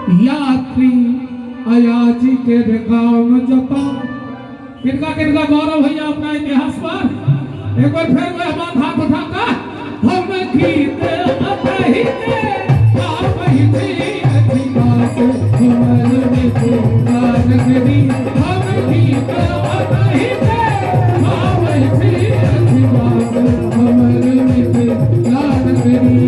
यात्री अयाची के गाम जता। किनका किनका गौरव भैया अपना इतिहास पर? एक बार फिर वह बात हाथ उठा कर हम गीत अतही के गावै छी अथिवास हमर मिथिला नगरी। हम गीत अतही के गावै छी अथिवास हमर मिथिला नगरी।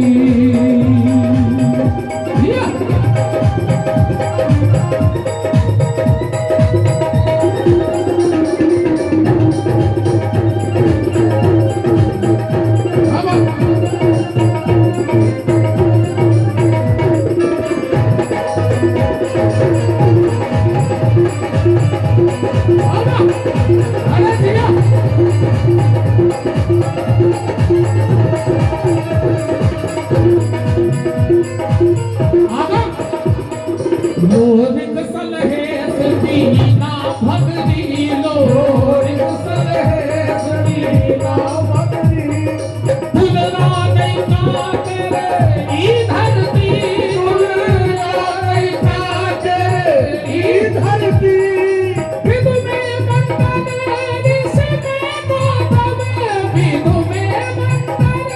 लोरिक सलहेस दीना भगरी, लोरिक सलहेस दीना भगरी, तुलना नहीं का तेरे ई धरती, तुलना नहीं का तेरे ई धरती। विदु में मंडन ऋषि में गौतम, विदु में मंडन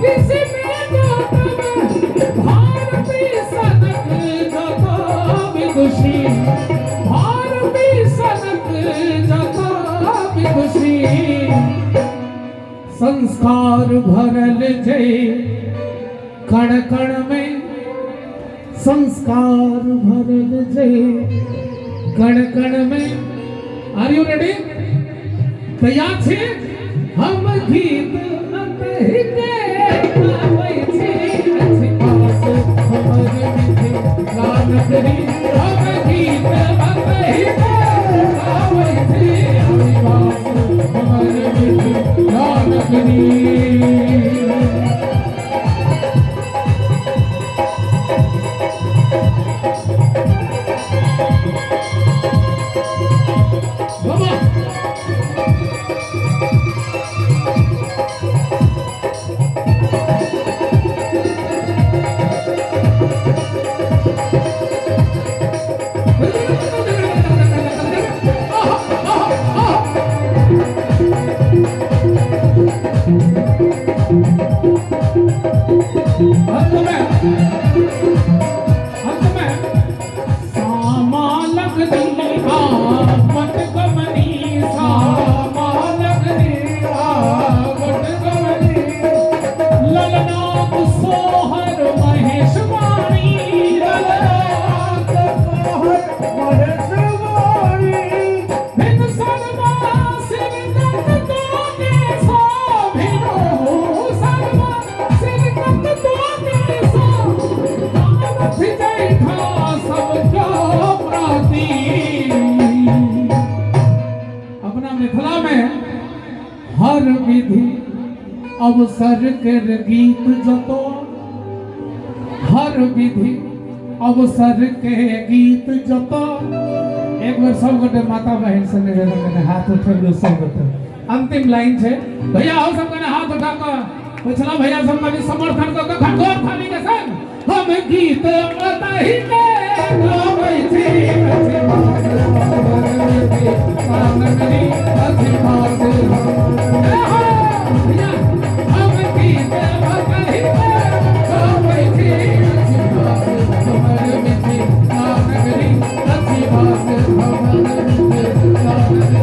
ऋषि में गौतम, भारती सनक जतो विदुषी, भारती सनक जतो विदुषी। संस्कार भरल जे कण कण में, संस्कार भरल जे कण कण में। आर you ready? तैयार छी? हम गीत अतही के गाबै छी अछि पास हमर मिथिला नगरी। हम गीत अतही के गाबै छी अछि पास हमर मिथिला नगरी। बाबा अंत में, अंत में सामा लगनी आवट गमनी, सामा लगनी आवट गमनी, ललनाथ सोहर महेश वाणी, ललनाथ सोहर महेश वाणी, भिन शर्मा सिर तक तो के सो, भिनो शर्मा सिर तक तो के सो, गावत जैठा सब क्यों प्राती। अपना मिथिला में हर विधि अवसर के गीत जतो, हर विधि अवसर के गीत जतो। एक बार सब गोटे माता बहन से निवेदन करने हाथ उठेलू सब गोटे। अंतिम लाइन छे भैया, आओ सब कने हाथ उठा कर पिछला भैया सब कने समर्थन कर के घंघोर थाली के संग हम गीत अतही के गाबै छी अछि पास हमर मिथिला नगरी, अछि पास भैया। हम गीत अतही के गाबै छी अछि पास हमर मिथिला नगरी, अछि पास हमर मिथिला नगरी।